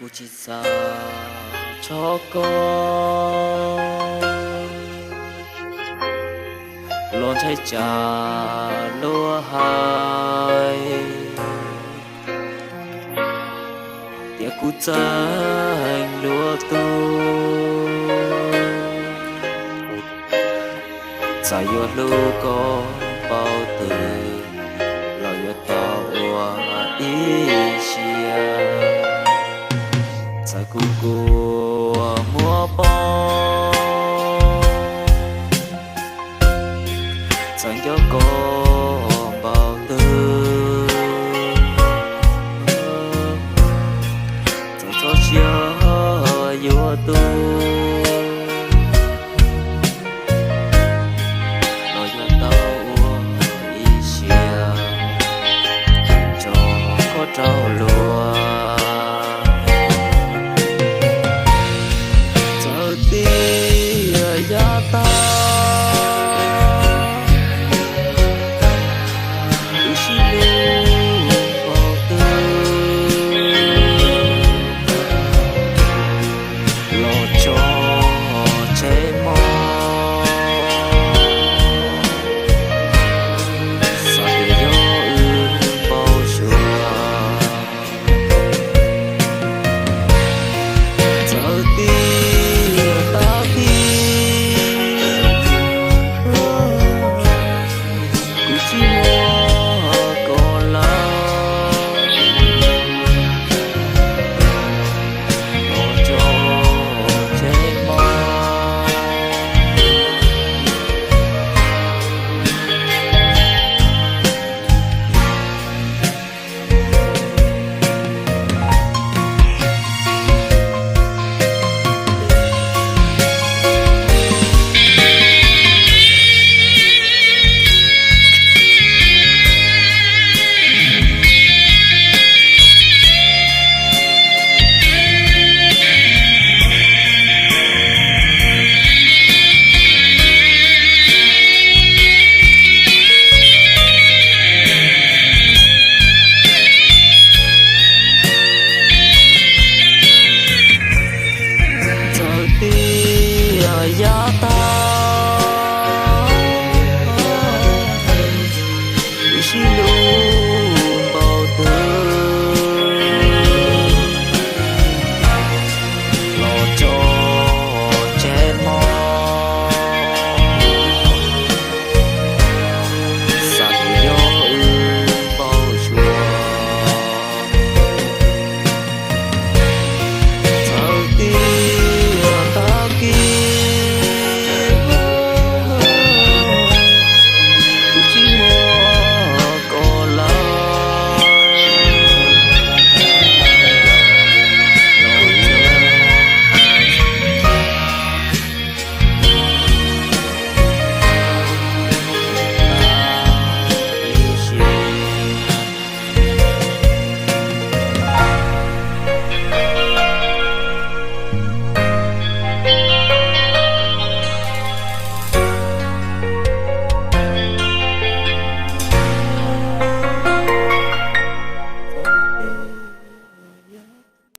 Kuv tsis xav tso koj los ntshai tsam luag hais tias kuv txeeb luag tug. Txawm yuav hlub koj npaum twg los yuav tau ua ib siab. Txawm kuv kua muab poob, txawm nco koj npaum twg, txawm txoj sia yuav tu